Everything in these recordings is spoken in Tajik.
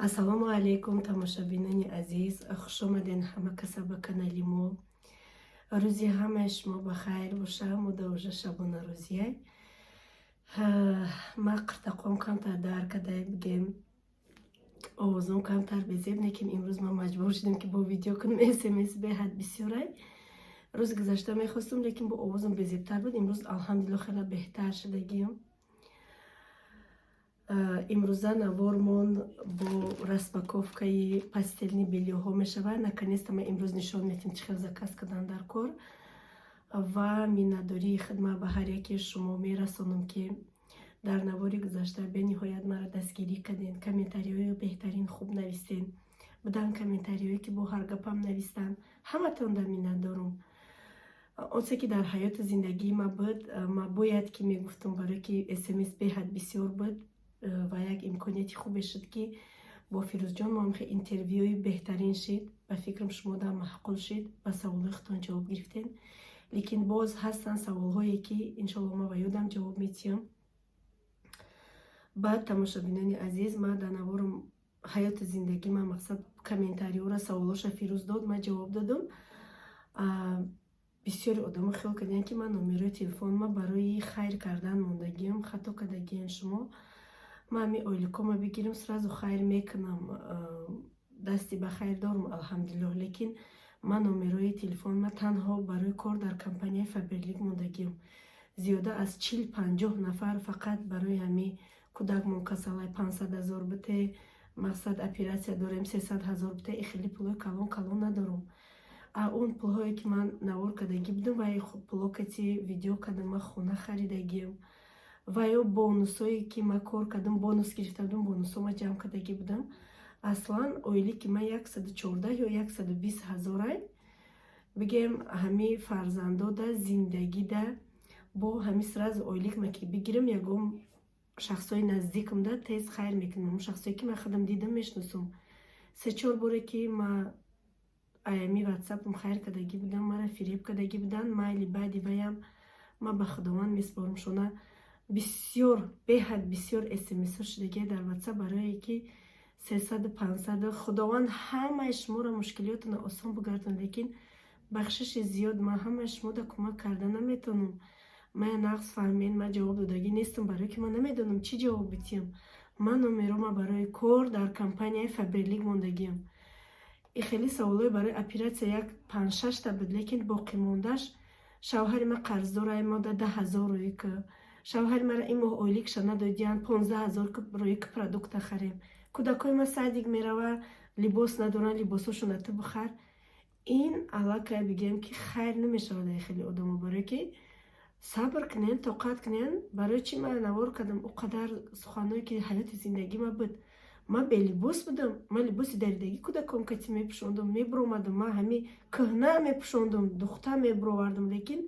Ассалому алайкум, тамошобинони азиз, хушомаден ҳама каса ба канали мо. Рӯзи ҳамаи шумо ба хайр боша. Мо да уже шабонарӯзияй. Ма қиртақом камтар дар кадай, бигем, овозом камтар безеб, лекин имрӯз ман маҷбур шудем, ки бо видео кунем. СМС беҳад бисёрай. Рӯзи гузашта мехостум, лекин бо овозам безебтар буд. Имрӯз, алҳамдулилло, хеле беҳтар шудагиам. Имрӯза навормон бо распаковкаи постельный бельёҳо мешавад. Наконец-то ма имрӯз нишон медиҳем, чӣ хел заказ кардан дар кор, ва миннатдории хидмат ба ҳар яке шумо мерасонам, ки дар навори гузашта бениҳоят маро дастгирӣ кардем, комментариҳои беҳтарин хуб навистем. Будан комментариҳое, ки бо ҳар гапам навистанд. Ҳаматонда миннатдорум. Онсе ки дар ҳаёту зиндагии ма буд, ма бояд ки мегуфтам, барое ки СМС беҳад бисёр буд ва як имконияти хубе шуд, ки бо Фирӯзҷон мо ҳам интервюи беҳтарин шид. Ба фикрам, шумо да маъқул шид, ба саволҳои худтон ҷавоб гирифтем. Лекин боз ҳастанд саволҳое, ки иншоалло ма ба ёдам ҷавоб метиҳам. Баъд, тамошобинони азиз, ма дар наворум ҳаёту зиндагӣ ма, мақсад, комментариҳоро, саволҳоша Фирӯз дод, ма ҷавоб додам. Бисёри одамо хиёл карданд, ки ман номерои телефонма барои хайр кардан мондагиам. Хато кардагиен шумо. Ман ҳами ойликома бигирам, сразу хайр мекунам, дасти ба хайр дорум, алҳамдулиллоҳ. Лекин ман номерои телефонма танҳо барои кор дар компанияи Фаберлик мондагиам. Зиёда аз 40-50 нафар фақат барои ҳами кӯдакмон касалай, 500 000 бите, мақсад, оператсия дорем, 300 000 бите. И хеле пулҳои калон калон надорум. А он пулҳое, ки ман навор кардагӣ будам, ва пулҳо кати видео кардам, ман хона харидагиам. Ва ё бонусҳое, ки ман кор кардам, бонус гирифта будам, бонусҳома ҷамъ кардагӣ будам. Аслан ойлики ман 114 ё 120 ҳазорай. Бигем, ҳами фарзандода зиндагида бо ҳами сразу ойликма ки бигирам, ягон шахсҳои наздикамда тез хайр мекунам. Шахсое, ки ман худам дидам, мешиносам. Се-чор боре, ки ма аями ватсапам хайр кардагӣ будам, мара фиреб кардагӣ буданд. Майли, баъди ваям ма ба Худованд месупорам шона. Бисёр, беҳад бисёр СМСҳо шудагия дар ватсап, барое ки 300-у 500-у. Худованд ҳамаи шуморо мушкилиётона осон бигардонад, лекин бахшиши зиёд, ман ҳамаи шумода кӯмак карда наметавонам. Ман нағз фаҳмед, ман ҷавоб додагӣ нестам, барое ки ман намедонам, чӣ ҷавоб бидиҳам. Ман номерома барои кор дар компанияи Фаберлик мондагиам. И хеле саволҳое барои оператсия як панҷшашта буд, лекин боқимондааш: шавҳари ман қарздорай, мода 10 000 рӯӣ ки, шавҳари мара ин моҳ ойликша надодиянд, 15 000 рӯӣ ки продукта харем, кӯдакҳои ма садик мерава, либос надоранд, либосҳошона ту бихар. Ин аллакай, бигем, ки хайр намешавад ай хеле одамо, барое ки сабр кунен, тоқат кунен. Барои чӣ ман навор кардам? О қадар суханҳое, ки ҳаёти зиндагӣ ма буд, ман белибос будам, ман либоси даридагӣ кӯдаком кати мепӯшондум, мебуромадам, ман ҳами кӯҳна мепӯшондум, духта мебуровардам, лекин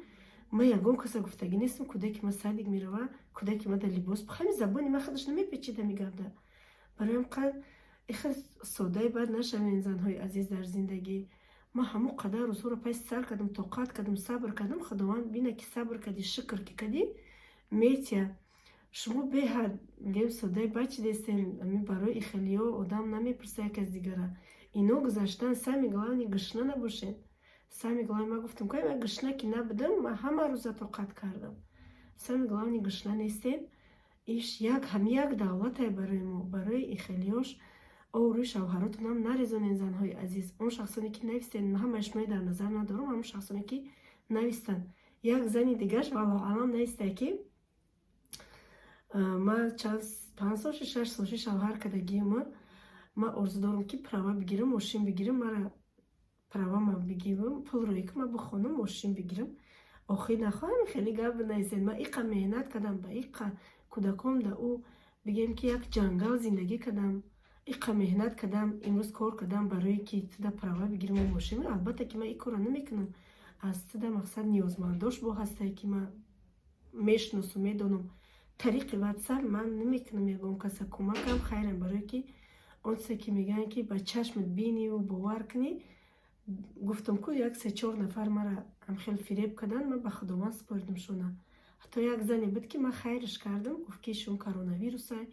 ман ягон каса гуфтагӣ нестам: кӯдаки ма садик мерава, кӯдаки ма дар либос. Ҳами забони ман худаш намепечид ҳами гапда. Барои қад ихел содаи бад нашавен, занҳои азиз, дар зиндагӣ. Ман ҳамон қадар рӯзҳоро паси сар кардам, тоқат кардам, сабр кардам. Худованд бина, ки сабр кардӣ, шукр ки кардӣ, метия. Шумо беҳад, мегӯем, содаи бад чидестем. Барои ихелиё одам намепурса як аз дигара. Ино гузаштан. Самое главное, гушна набошед. Самое главное, ман гуфтам, ки ман гушна ки набудам, ман ҳама рӯза тоқат кардам. Самое главное, гушна нестем. Иш як ҳами як давлате барои мо. Барои ихелиёш обрӯи шавҳаротонам нарезонед, занҳои азиз. Он шахсоне, ки навистед, ҳамаи шумои дар назар надорам, ҳамон шахсоне, ки навистанд. Як зани дигаш, валлоҳу алам, навистае, ки ман чанд 5 сол ши, 6 сол ши шавҳар кардагиама, ман орзу дорам, ки права бигирам, мошин бигирам, мара правама бигирам, пул рӯӣ ки ман бихонам, мошин бигирам. Охир нахоҳам хеле гап бинависед. Ман иқа меҳнат кардам, ба иқа кӯдаком да ӯ, бигем, ки як ҷангал зиндагӣ кардам, иқа меҳнат кардам, имрӯз кор кардам, барое ки туда права бигирам, мошин. Албатта, ки ман ин корро намекунам. Аз туда, мақсад, ниёзмандош бо ҳастае, ки ман мешиносу медонам. Тариқи ватсап ман намекунам ягон каса кӯмакам, хайрам, барое ки он чизе, ки мегӯянд, ки ба чашмат биниву бовар кунӣ. Гуфтам ку, як се-чор нафар мара ҳамхел фиреб карданд, ман ба Худованд супоридам шона. Ҳатто як зане буд, ки ман хайраш кардам, гуфт, ки шун коронавирусай.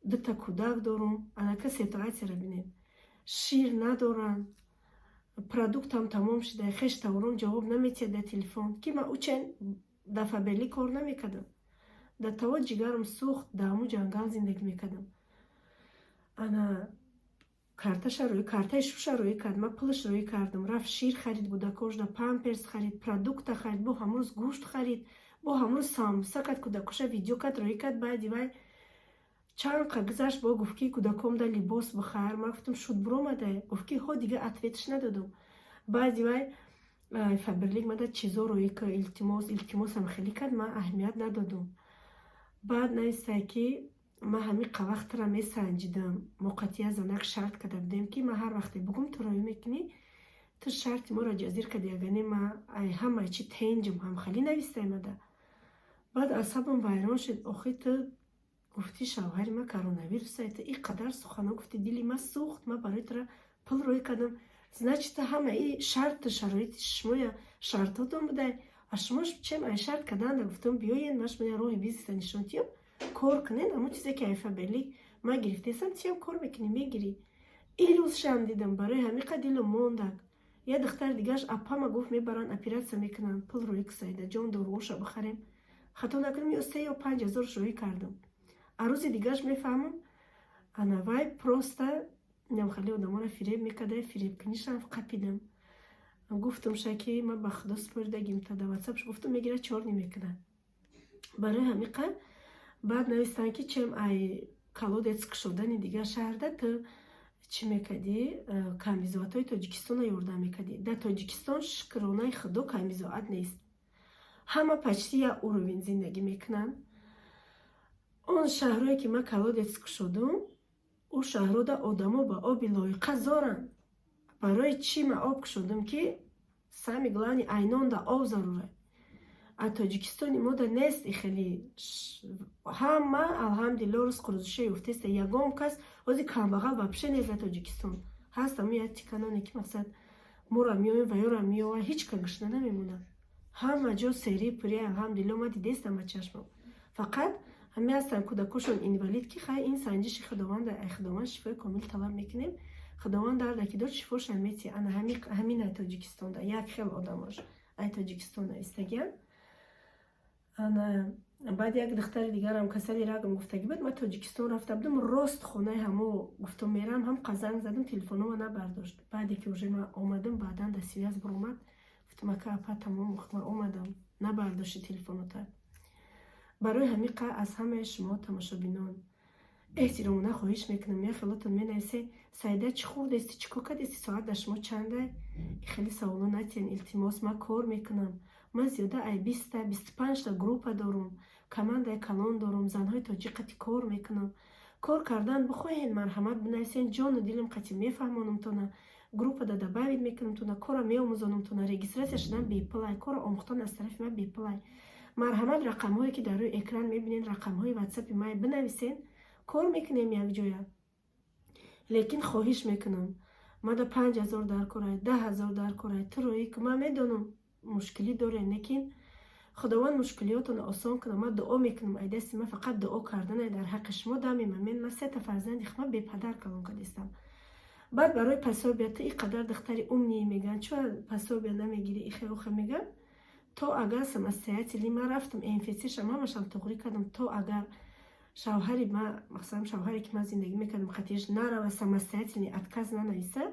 Дута кӯдак дорум. Анака ситуатсияро бинед: шир надоранд, продуктам тамом шуда, хеш тавором ҷавоб наметиҳад дар телефон, ки ман учен дар Фаберлик кор намекардам. Дар таво ҷигарам сӯхт, дар ҳамун ҷангал зиндагӣ мекардам. Ана карташа рӯй, картаи шуша рӯй кард, ман пулаш рӯй кардам. Рафт, шир харид, кӯдакошда памперс харид, продукта харид, бо ҳамрӯз гӯшт харид, бо ҳамрӯз самбуса кард, кӯдакоша видео кард, рӯй кард. Баъди вай чанд қа гузашт, бо гуфт, ки кӯдакомда либос бихар. Ман гуфтам: «Шуд, биромада?» Гуфт, ки ҳо. Дига ответш надодум. Баъди вай Фаберлик мада чизо рӯй ка, илтимос, илтимосам хеле кард, ман аҳамият надодум. Баъд навистай, ки ман ҳамин вақтра месанҷидам. Мо қатъия занак шарт карда будем, ки ман ҳар вақте бугум, ту роӣ мекунӣ, ту шарти моро ҷазир кардӣ, ягане ма ай ҳамаи чи тенҷам ҳамхалӣ навистай мада. Баъд асабам вайрон шуд. Охи, ту гуфтӣ, шавҳари ма коронавирусай, ту ин қадар сухано гуфтӣ, дили ма сӯхт, ман барои тура пул рӯй кардам. Значит, ту ҳамаи шарту шароити шумоя шартотон будай. А шумо чем ай шарт карданда? Гуфтам: «Биёен, ман шумоя роҳи бизнеса нишон тиём, кор кунен. Ҳамон чизе ки ай Фаберлик ман гирифтесам, тиям кор мекунӣ, мегирӣ». Ин рӯзшам дидам, барои ҳамин қад дилам мондак. Як духтари дигараш апама гуфт, мебаранд, оператсия мекунанд, пул рӯй кусайда ҷон, доруоша бихарем. Хато накунам, ё 3 ё 5 ҳазор рӯй кардам. А рӯзи дигараш мефаҳмам, ана вай просто инам хеле одаморо фиреб мекарда, фиребкунишам қапидам. Гуфтам ша, ки ман ба Худо супоридагим. Та да ватсапш гуфтам, мегира, чёрный мекунад. Барои ҳамин қад баъд навистанд, ки чем ай колодец кушодани дигар шаҳрда ту чӣ мекардӣ, камбизоатҳои Тоҷикистонро ёрдам мекардӣ. Дар Тоҷикистон, шукронаи Худо, камбизоат нест, ҳама почти як уровень зиндагӣ мекунанд. Он шаҳрое, ки ман колодец кушодум, ӯ шаҳрода одамо ба оби лоиқа зоранд. Барои чӣ ман об кушодум? Ки самый главный айнонда об зарура. А Тоҷикистони мода нест и хеле, ҳама алҳамдулилло ризқу рӯзиша ёфтеста. Ягон кас ҳозир камбағал вообще нест дар Тоҷикистон. Ҳаст ҳамун як тиканоне, ки мақсад моро меоем ва ёро меова, ҳеҷ ка гушна намемонад. Ҳама ҷо сери пури, алҳамдулилло, ма дидестам ба чашмам. Фақат ҳаме ҳастанд кӯдакошон инвалид, ки хай, ин санҷиши Худованд, ай Худованд шифои комил талаб мекунем. Худованд дарда ки дод, шифошам мети. Ана ҳамин ай Тоҷикистонда як хел одамош ай Тоҷикистон истагиян. Ана баъд як духтари дигарам касали рагам гуфтагӣ буд. Ман Тоҷикистон рафта будам, рост хонаи ҳамо гуфтам мерам, ҳам қазанг задам, телефонома набардошт. Баъде ки уже ман омадам, баъдан дар связь биромад. Гуфтам: «Ака, апа, тамом, ман омадам, набардошти телефонота». Барои ҳамин қа аз ҳамаи шумо тамошобинон эҳтиромона хоҳиш мекунам. Я хелотон менависе: «Саида, чӣ хӯрдести, чӣ кор кардести, соат дар шумо чанда?» Хеле саволо натиҳен, илтимос. Ман кор мекунам, ман зиёда ай 20-та, 25-та группа дорум, командаи калон дорум, занҳои тоҷик қати кор мекунам. Кор кардан бихоҳед, марҳамат, бинависен, ҷону дилам қати мефаҳмонамтона, группада добавить мекунамтона, кора меомӯзонамтона. Регистрация шудан бепулай, кора омӯхтан аз тарафи ман бепулай. Марҳамат, рақамҳое, ки дар рӯи экран мебинед, рақамҳои ватсапи май, бинависен, кор мекунем якҷоя. Лекин хоҳиш мекунам, мада 5000 дар корай, 10 000 дар корай, ту роӣ ки ман медонам, мушкилӣ дорем, лекин Худованд мушкилиётонро осон кунад. Ман дуо мекунам, ай дасти ман фақат дуо карданай дар ҳаққи шумо. Дами ман сета фарзанди хма бепадар калон кардистам. Баъд барои пособия: «Ту ин қадар духтари умный», мегӯянд, «чӯ пособия намегирӣ?» Ихе-ухе мегӯянд. То агар самостоятельно ман рафтам, МФЦшам ҳамашам туғрӣ кардам, то агар шавҳари ма, масалан, шавҳаре, ки ман зиндагӣ мекардам, қатиаш нарава, самостоятельный отказ нанависа,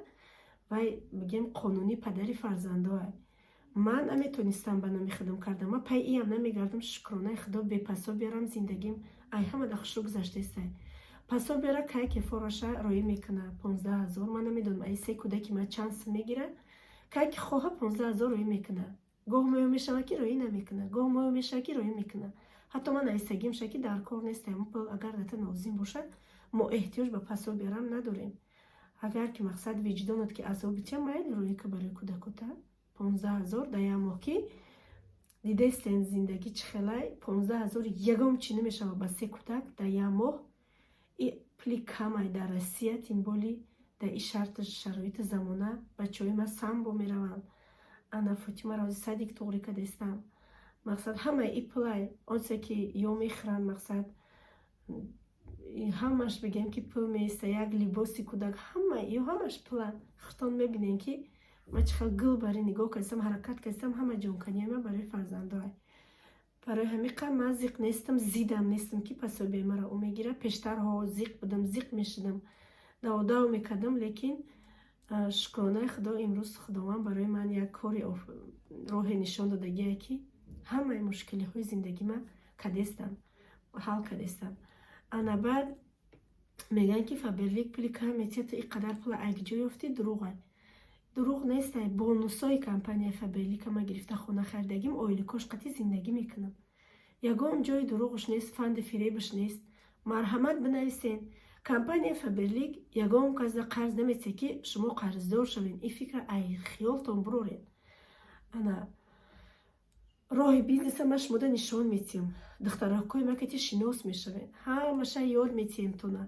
вай, бигем, қонунӣ падари фарзандоа. Ман наметонистам ба номи худам кардам. Ман пай иам намегардам. Шукронаи Худо, бе пособиярам зиндагим ай ҳамада хушрӯ гузаштаистай. Пособияра кай ки фораша роӣ мекуна, 15 000. Ман намедонам, ай се кӯдаки ман чанд сум мегира. Кай ки хоҳа, 15 000 роӣ мекуна. Гоҳ моё мешава, ки роӣ намекуна, гоҳ моё мешава, ки роӣ мекуна. Ҳатто ман айсагим ша, ки дар кор нестам пул. Агар дата нозим бошад, мо эҳтиёҷ ба пособиярам надорем. Агар ки мақсад виҷдонат ки азоб бития, майли, роӣ ка барои кӯдакота 15 000 дар як моҳ. Ки дидестен зиндагӣ чӣ хелай, 15 000 ягон чӣ намешава ба се кӯдак дар як моҳ. И пули камай дар Россия, тем более дар и шарту шароити замона. Бачаҳои ман самбо мераванд, ана Фотима рози садик туғрӣ кардестам. Мақсад, ҳамаи и пулай онсе, ки ё мехӯранд, мақсад. Ҳамаш бигем, ки пул меиста. Як либоси кӯдак, ҳама ё ҳамаш пуланд. Худтон мебинем, ки ма чӣ хел гул бари нигоҳ кардам, ҳаракат кардам. Ҳама ҷонканиама барои фарзандоай. Барои ҳамиқа ман зиқ нестам, зидам нестам, ки пособияи маро ӯ мегирад. Пештарҳо зиқ будам, зиқ мешудам, даводав мекардам, лекин, шукронаи Худо, имрӯз Худованд барои ман як кори роҳе нишон додагие, ки ҳамаи мушкилиҳои зиндагима кадестам, ҳал кадестам. Ана баъд мегӯянд, ки Фаберлик пули кам метиҳад, ту ин қадар пула ай куҷо ёфтӣ? Дурӯғай, дурӯғ нестай. Бонусҳои компанияи Фаберлика ма гирифта, хона харидагим, ойликош қатъи зиндагӣ мекунам. Ягон ҷои дурӯғш нест, фанди фиребаш нест. Марҳамат, бинависен. Компанияи Фаберлик ягон каса қарз наметиҳад, ки шумо қарздор шавед. Ин фикра ай хиёлтон буроред. Ана роҳи бизнеса ма шумода нишон метиҳам. Духтаракҳои ма кати шинос мешавед, ҳамаша ёд метиҳем тона.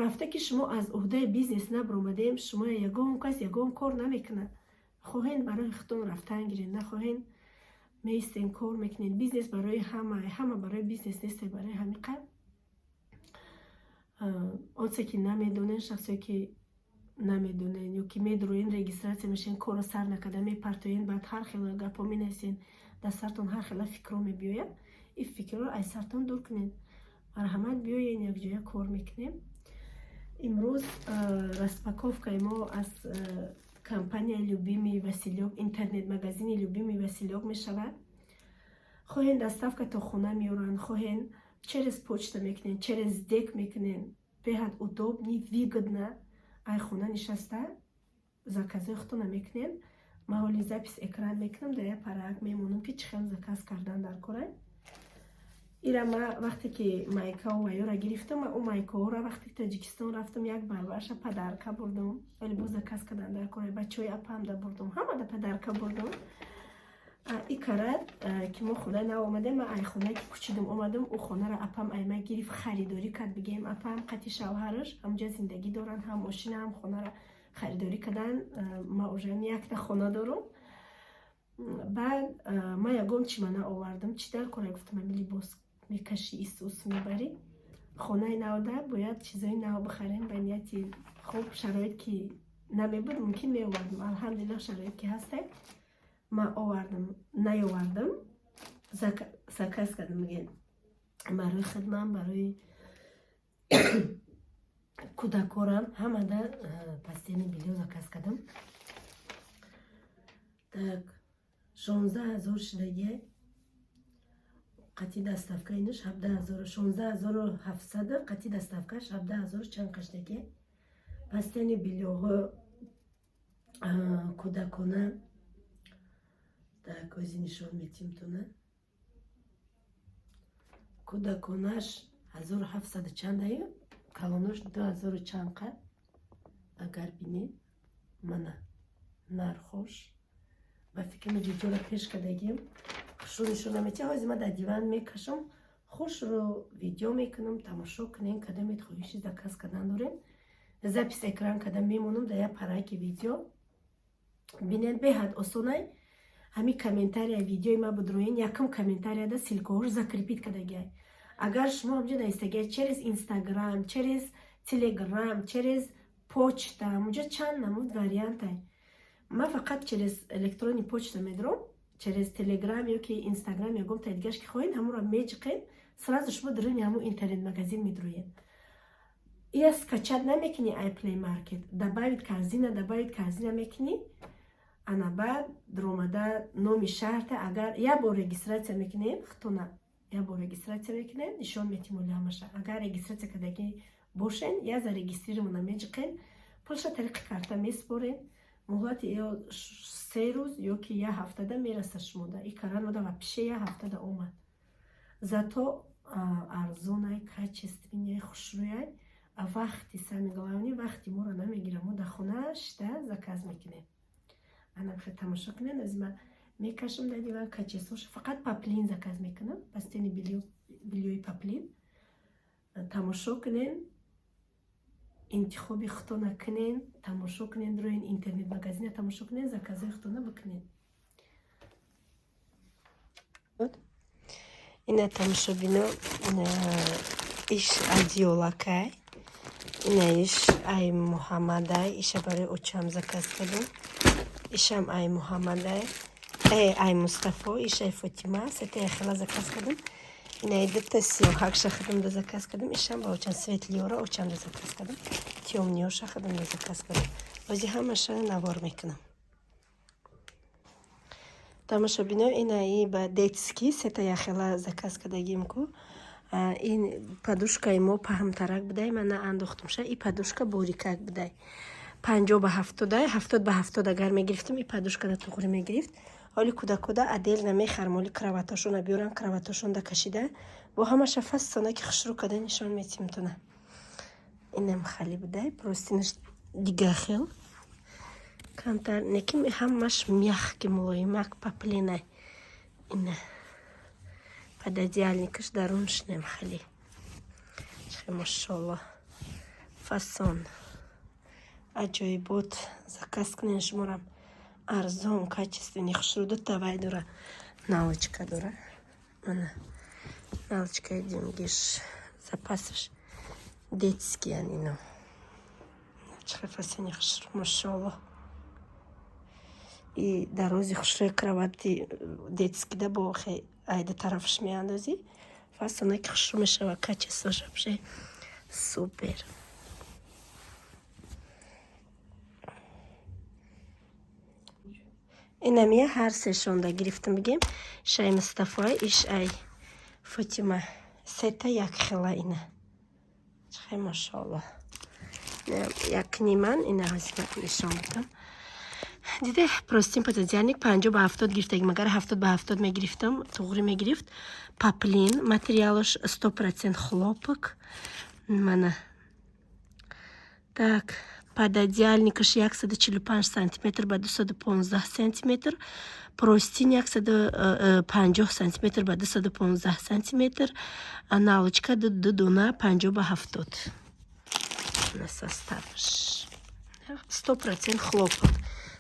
Рафта ки шумо аз уҳдаи бизнес набаромадем, шумо ягон кас ягон кор намекунад. Хоҳен, барои худтон рафтан гиред, нахоҳен, меистен, кор мекунед. Бизнес барои ҳама, ҳама барои бизнес нест. Барои ҳамиқа онсе ки намедонен, шахсое ки намедонен ё ки медуроен, регистрация мешавен, корро сар накарда мепартоен, баъд ҳар хела гапҳо менависен, дар сартон ҳар хела фикрҳо мебиёяд. Ин фикрҳоро аз сартон дур кунед. Марҳамат, биёен, якҷоя кор мекунем. Имрӯз распаковкаи мо аз компания «Любимый Василёк», интернет-магазини «Любимый Василёк» мешавад. Хоҳен, доставка то хона меоранд, хоҳен, через почта мекунен, через СДЭК мекунен. Беҳад удобный, выгодно. Ай хона нишаста заказои худтона мекунен. Ман ҳоли запись экран мекунам, дар як парак мемонам, ки чӣ хел заказ кардан дар корай. Ира ма вақте ки майкао ваёра гирифтам, ма ӯ майкаҳоро, вақте ки Тоҷикистон рафтам, як барбаша подарка бурдум. Вале боз заказ кардан дар корай. Бачаҳои апамда бурдум, ҳамада подарка бурдум. И карат ки мо хона нав омадем, ма ай хонае ки кучидим омадам, ӯ хонаро апам айма гирифт, харидорӣ кард. Бигем, апам қати шавҳараш ҳамҷа зиндагӣ доранд, ҳам мошина, ҳам хонаро харидорӣ карданд. Ма уже якта хона дорум. Баъд ма ягон чӣ ма наовардам. Чӣ дар кора? Гуфтам, ами либос мекашӣ, исус мебарӣ. Хонаи навда бояд чизои нав бихарем. Ба нияти хуб, шароит ки намебуд, мумкин меовардам. Алҳамдулиллоҳ, шароит ки ҳастай, ма овардам, наёвардам, заказ кардам. Мегӯяд, барои хидмам, барои кӯдакорам, ҳамада постельное бельё заказ кардам. Так, 16 000 шидагия, қати доставка инаш 17 000, 16 700, қати доставкаш 17 000 чанд қашдагия. Постельное бельёҳо кӯдакона. Так, ози нишон метим туна. Кӯдаконаш 1700 чандаю, калонош 2000 чанд қад. Агар бинед, мана нархош. Ба фикри видеоро пеш кардагим, хушрӯ нишон наметиҳам. Ҳозир ман дар диван мекашам, хушрӯ видео мекунам, тамошо кунем. Кадомед хоҳиши заказ кардан дорем, запись экран карда мемонам дар як параки видео. Бинед, беҳад осонай. Ҳамин комментария видеои ма будроен, якум комментарияда ссылкаҳоро закрепить кардагиай. Агар шумо ҳамҷо навистагиай, через Инстаграм, через Телеграм, через почта, ҳамунҷо чанд намуд вариантай. Ман фақат через электронный почта медорам. Через Телеграм ё ки Инстаграм, ягон та дигаш ки хоҳед, ҳамонро меҷиқед, сразу шумо даруни ҳамун интернет-магазин медроед. Ия скачать намекунӣ ай Play Market, добавить корзина, добавить корзина мекунӣ. Ана баъд даромада номи шаҳрта, агар як бор регистрация мекунем, хитона як бор регистрация мекунем, нишон метим оли ҳамаша. Агар регистрация кардагӣ бошен, я зарегистрирована меҷиқен, пулша тариқи карта месупорен. Муҳлати ё 3 рӯз ё ки як ҳафтада мераса шумода. И каран мода вообще як ҳафтада омад. Зато арзонай, качественный, хушрӯяй. А вақти, самое главное, вақти моро намегирам. Мо дар хона шита заказ мекунем. Анам хел тамошо кунед. Аз ма мекашам дар диван качествоша. Фақат поплин заказ мекунам, постельное бельёи поплин. Тамошо кунен, интихоби худтона кунен, тамошо кунен, рӯи интернет магазина тамошо кунен, заказои худтона бикунен. Ина, тамошобино. Иш одеялакай. Ина, иш ай Муҳаммадай. Иша барои очам заказ кардам. Ишам ай Муҳаммадай, ай Мустафо. Иш ай Фотима. Сета яхела заказ кардам. Инаи дута сиёҳакша худамда заказ кардам. Ишам ба очам, светлыйора очамда заказ кардам, тёмныйоша худамда заказ кардам. Ози ҳамаша навор мекунам. Тамошобино, инаи ба детский сета яхела заказ кардагим ку. Ин подушкаи мо паҳмтарак будай, ман наандохтумша. И подушка борикак будай, 50 ба 70-ай. 70 ба 70 агар мегирифтам, и подушкада туғри мегирифт. Ҳоли кӯдакода отдельно мехарам. Ҳоли кроватошона биёрам, кроватошонда кашида, бо ҳамаша фасонаки хушрӯ када нишон метимтона. Инам хали будай, простынаш дига хел, камтар неки, ҳамаш мягкий, мулоимак, поплинай. Ина пододеяльникаш даруншнем хали. Машолло, фасон, аҷоибот. Заказ кунен шуморам, арзон, качественный, хушрӯ. Дута вай дора, наволочка дора. Мана наволочкаи димгиш, запасаш детский ян. Ино чӣ фасони хушрӯ, машолло. И дарози хушрӯи кровати детскийда бо айда тарафаш меандозӣ, фасонаки хушрӯ мешава. Качествош вообще супер. Инамия ҳар сешонда гирифтам, бигем, иш ай Мустафоа, иш ай Фотима, сета як хела. Ина чихе, машоалло, якниман. Ина ҳозир нишон бидам. Диде, простынь, пододеяльник 50 ба 70 гирифтагим. Агар 70 ба 70 мегирифтам, туғри мегирифт. Поплин материалаш, 100% хлопок. Мана так, пододеяльникаш 145 сантиметр ба 215 сантиметр, простынь 150 сантиметр ба 215 сантиметр, наволочка ду дона 50 ба 70. Составаш 100% хлопок,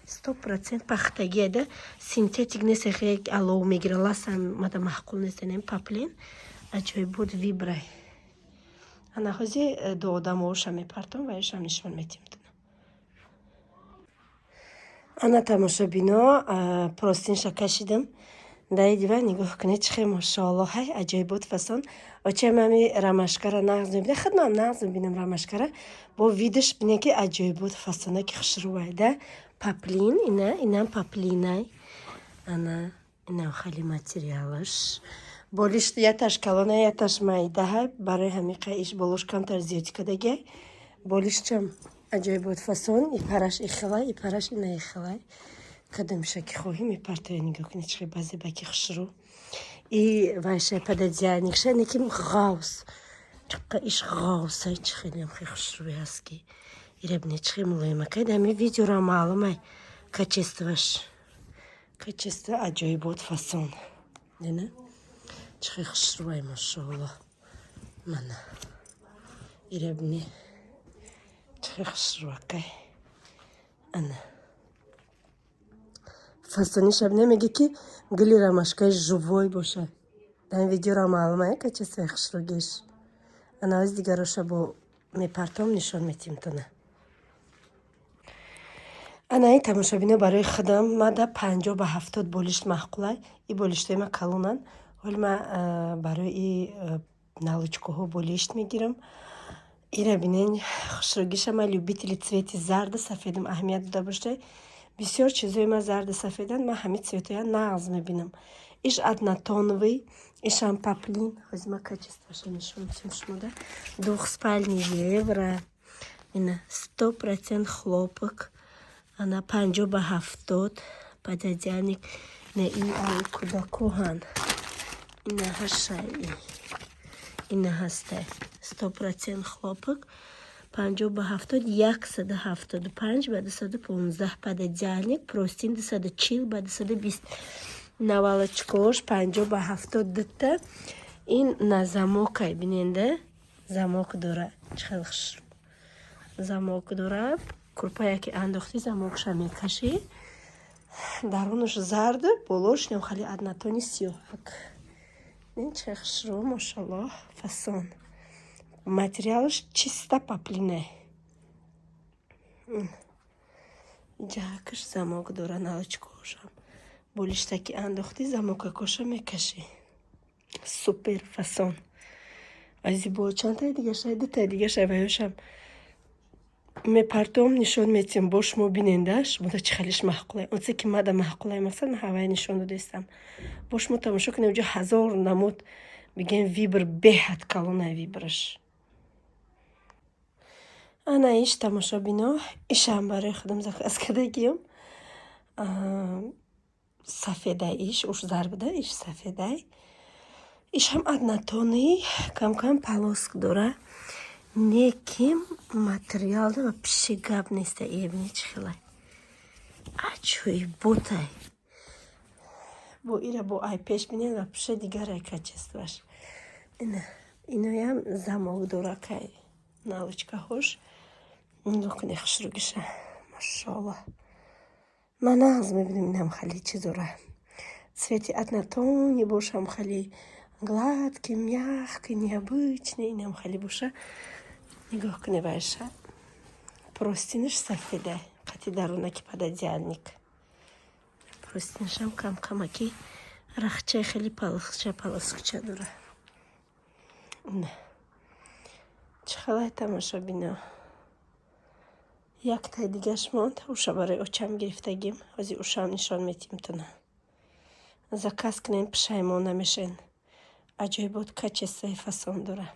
100% пахтагиада, синтетик нест, алов мегира, ласам мада маъқул нест. Поплин аҷоибот, выбирай. Ана ҳози ду одамооша мепартом ва ишам нишон метим. Ана, тамошобино, простыньша кашидам. Даи дива нигоҳ кунед, чихе, машоалло, ҳай, аҷоибот, фасон. Очаам ами ромашкара нағз мебинад, худмам нағз мебинам ромашкара. Бо видаш бинед, ки аҷоибот, фасона, ки хушрӯвай да. Поплин ина, инам поплинай. Ана инам хали материалаш. Болишт яташ калона, яташ майдаҳай, барои ҳамиқа иш болош камтар зиёдӣ кардагиай. Болиштчам аҷоибот, фасон. И параш ихелай, и параш ина ихелай. Кадомша ки хоҳӣ, мепартоя. Нигоҳ кунед, чихе базебаки хушрӯ. И вайша, пододеяльникша неки ғавс, чиққа иш ғавсай, чи хелеам хе хушрӯй ҳаст, ки ира бинед, чихе мулоимакай. Дами видеоро маълумай качествош. Качество аҷоибот, фасон. Дина, чихе хушрӯай, машоалло. Мана ира бини, чихе хушрӯакай. Ана фасониша намеги, ки гули ромашкаи живой боша. Дар ин видеоро маълумае качествои хушрӯгиш. Ана оз дигароша бо мепартом, нишон метим тона. Ана ин, тамошобино, барои худам мада 50 ба 70 болишт маъқулай. И болиштҳои ма калонанд. Ҳоли ма барои наволочкаҳо болишт мегирам. Ира бинен, хушрӯгиша. Ма любители цвети зарду сафедам, аҳамият дода бошед, бисёр чизҳои ма зарду сафеданд. Ман ҳамин цветҳоя нағз мебинам. Иш однотоновый, ишам поплин. Ҳозир ма качествоша нишон медиҳам шумода. Двухспальный евро. Ина 100% хлопок. Ана 50 ба 70 пододеяльник. На ин ай кӯдакоҳанд. Ина ҳашай, ина ҳастай 100% хлопок, 50 ба 70, 175 ба 215 пододеяльник, простынь 240 ба 220, наволочкош 50 ба 70 дута. Ин на замокай, биненда, замок дора, чӣ хел хушрӯ замок дора. Курпая ки андохтӣ, замокша мекашӣ. Дарунаш зарду, болош нем хали однотонный сиёҳак. Ин чӣ хушрӯ, машаллоҳ, фасон. Материалаш чиста поплина. Ҷакаш замок дора, налочкаошам. Болиштаки андохтӣ, замокакоша мекашӣ. Супер фасон. Азибо чандтаи дигаша, дутаи дигаша ваёшам мепартом, нишон метиҳам, бо шумо бинендаш, буда чӣ хелиш маъқулай. Онце ки мада маъқулай, мақсад ман ҳавай нишон додаистам. Бо шумо тамошо кунем, уҷо ҳазор намуд, бигем, выбор беҳад калонай выбораш. Ана иш, тамошобино, ишам барои худам заказ кардагиам. Сафедай иш, уш зар буда, иш сафедай. Ишам однотонный, кам-кам полоска дора. Неким материалда вообще гап неста, ебини чӣ хелай. Аҷоиботай. Бо ира бо ай пеш бинед, вообще дигарай качествоаш. Ина, иноям замок дора кай наволочкаҳош. Нигоҳ кунед хушрӯгиша. Машоаллоҳ. Ман нағз мебинам инам хеле чизора. Цвети однотонный бошам, хеле гладкий, мягкий, необычный, инам хеле боша. Нигоҳ кунед вайша. Простынаш сафедай, қати дарунаки пододеяльник. Простынашам кам-камаки рахчаи хеле полосча полоскача дора. Ина. Чӣ хелай, тамошобино. Яктаи дигаш монд, уша барои очам гирифтагим. Ҳозир ушам нишон метиҳем туна. Заказ кунем, пушаймон намешен. Аҷоибот качествои фасон дора.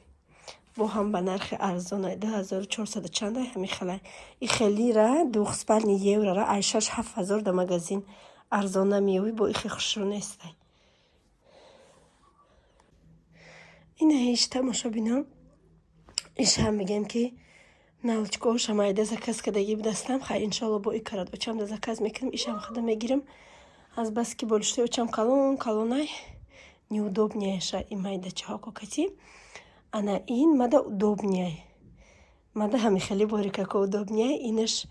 Бо ҳам ба нархи арзонай, 2400 чандай ҳами хелай. И хелира двухспальный еврора ай 6-7 ҳазор да магазин арзон намеёбӣ, бо ихе хушрӯ нестай. Ина ҳеҷ, тамошобино, ишам мегем ки наволочкаҳошам айда заказ кардагӣ будастам. Хай, иншоалло, бо и карат очам да заказ мекунам, ишам худа мегирам. Аз бас ки болиштои очам калон калонай, неудобнияша и майдачаҳо кокати. Ана ин мада удобнияй. Мада ҳами хеле борикако удобнияй. Инаш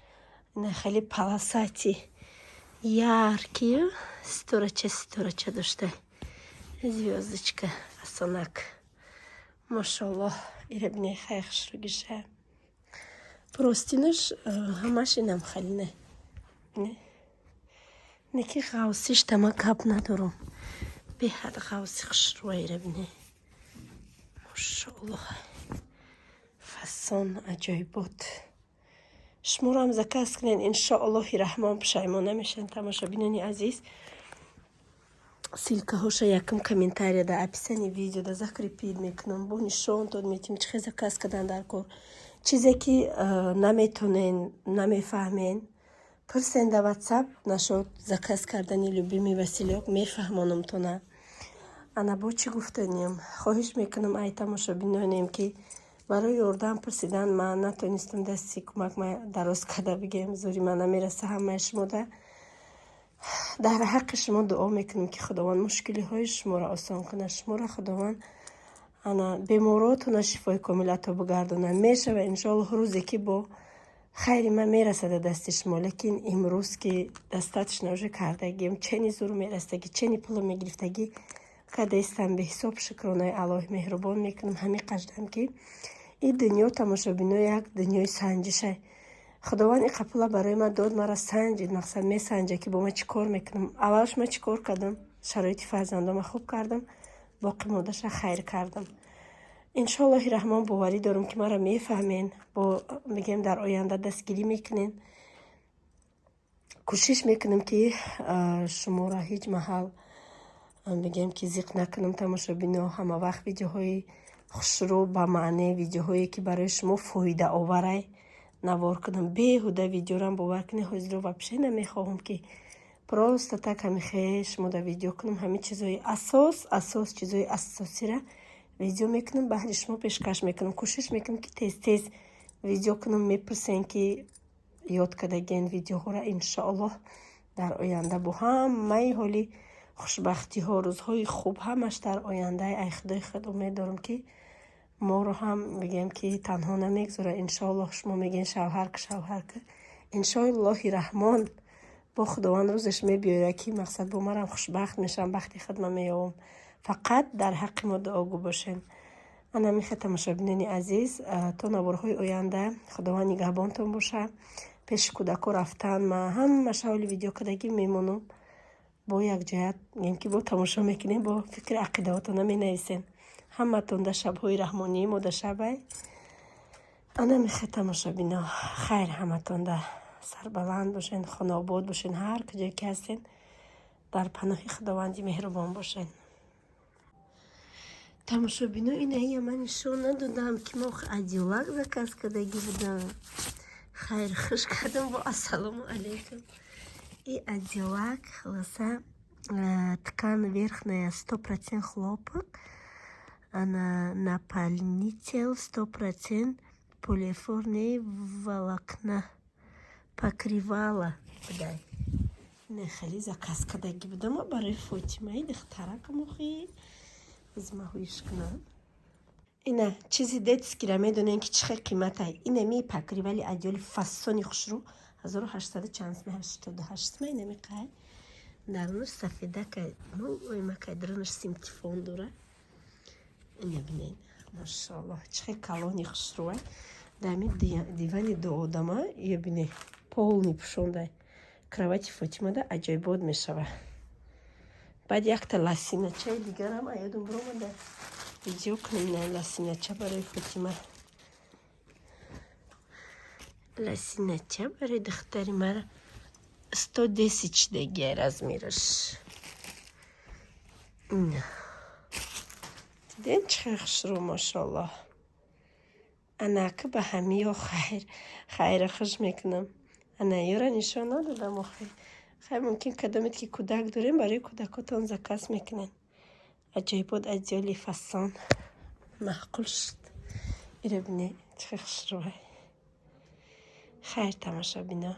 ина хеле полосатый яркий, ситорача ситорача дошта. Звездочка фасонак. Машаллоҳ, ира бинед, хай хушрӯгиша. Простынаш ҳамаш инам хеле не. Неки ғавсиш тама гап надорам. Беҳад ғавси хушрӯа, ира бинед. Машаллоҳ. Фасон аҷоибот. Шуморо заказ кунед, иншоаллоҳи раҳмон, пушаймон намешавед, тамошобинони азиз. Ссылкаҳоша якум комментария дар описании видеода закрепить мекунам, бо нишонтон метиҳем чӣ хел заказ кардан дар кор. Чизе ки наметонен, намефаҳмен, пурсен дар Ватсап нашод заказ кардани любимый Василёк, мефаҳмонамтона. Ана бо чӣ гуфтанем? Хоҳиш мекунам ай тамошобинонем, ки барои ёрдам пурсидан ман натонистам дасти кӯмак дароз карда бигем, зӯри ман намераса ҳамаи шумода. Дар ҳаққи шумо дуо мекунем, ки Худованд мушкилиҳои шуморо осон кунад, шуморо Худованд ана беморотона шифои комил ато бигардонад. Мешава, иншоаллоҳ, рӯзе ки бо хайри ман мерасада дасти шумо, лекин имрӯз ки достаточно уже кардагим, чени зур мерасаги, чени пуло мегирифтагӣ кадаистам, беҳисоб шукронаи Аллоҳи меҳрубон мекунам. Ҳамин қаждам, ки ин дунё, тамошобино, як дунёи санҷишай. Худованд ин қапула барои ман дод, маро санҷид, мақсад месанҷа, ки бо ман чӣ кор мекунам. Аввалаш ман чӣ кор кардам? Шароити фарзандома хуб кардам, боқӣ мондаша хайр кардам. Иншоаллоҳи раҳмон, боварӣ дорам, ки маро мефаҳмен, бо мегӯем, дар оянда дастгирӣ мекунен. Кӯшиш мекунам, ки шуморо ҳеҷ маҳал, мегӯем, ки зиқ накунам, тамошобино. Ҳама вақт видеоҳои хушрӯ, ба маъне, видеоҳое ки барои шумо фоидаоварай навор кунам. Беҳуда видеорам, бовар кунед, ҳозиро вообще намехоҳам, ки просто так ҳамихе шумо да видео кунам. Ҳамин чизои асос, чизои асосира видео мекунам, баҳри шумо пешкаш мекунам. Кӯшиш мекунам, ки тез тез видео кунам. Мепурсем, ки ёд кардагиен видеоҳоро. Иншоаллоҳ, дар оянда бо ҳамаи ҳоли хушбахтиҳо, рӯзҳои хуб ҳамаш дар ояндаи, ай Худои худ умед дорам, ки моро ҳам, бигем, ки танҳо намегузорад. Иншоаллоҳ, шумо мегӯед шавҳарка, шавҳарка, иншоаллоҳи раҳмон, бо Худованд рӯзеш мебиёяд, ки мақсад бо марам хушбахт мешавам, бахти худма меёбам. Фақат дар ҳаққи мо дуогӯ бошед. Ана михе, тамошобинони азиз, то наворҳои оянда Худованд нигаҳбонтон боша. Пеши кӯдако рафтан, ма ҳамаша ҳоли видео кардагӣ мемонам, бо якҷоят гем ки бо тамошо мекунем, бо фикри ақидаҳотона менависем. Ҳаматон да шабҳои раҳмонӣ модашабай. Ана михе, тамошобино, хайр, ҳаматон да сарбаланд бошен, хонаобод бошен, ҳар куҷое ки ҳастен, дар паноҳи Худованди меҳрубон бошен. Тамошобино, инаия ман нишон надодам, ки мо одеялак заказ кардагӣ будам. Хайр, хуш кардам бо ассалому алайкум. И одеялак, хулоса, ткань верхняя 100% хлопок, ана наполнитель 100% полиэфирные волокна, покрывало будай. Ина хеле заказ кардагӣ будам барои Фотимаи духтаракам. Охи, измаҳоиш кунам. Ина чизи детский ра медонем, ки чӣ хел қиматай. Инами покрывали одеяли фасони хушрӯ 1800 чанд, 88 ма. Инами қай дарунаш сафедакай, оймакай, дарунаш симтифон дора. Ина бинед, машоаллоҳ, чӣ хел калони хушрӯай. Дами дивани дуодама ё бине, полный пӯшондай кровати Фотимада, аҷоибот мешава. Баъд якта лосиначаи дигарам аёдум биромада видео кунем. Ина лосинача барои Фотима, лосинача барои духтари мара 110 шидагия размераш. Ина дидем, чӣ хел хушрӯ, машоаллоҳ. Анака ба ҳамиё хайр, хайра хуш мекунам. Ана ёра нишон надодам охи. Хайр, мумкин кадомед ки кӯдак дорем, барои кӯдакотон заказ мекунед. Аҷоибот одеяли фасон маъқул шуд. Ира бине, чӣ хел хушрӯай. Хайр, тамошобино.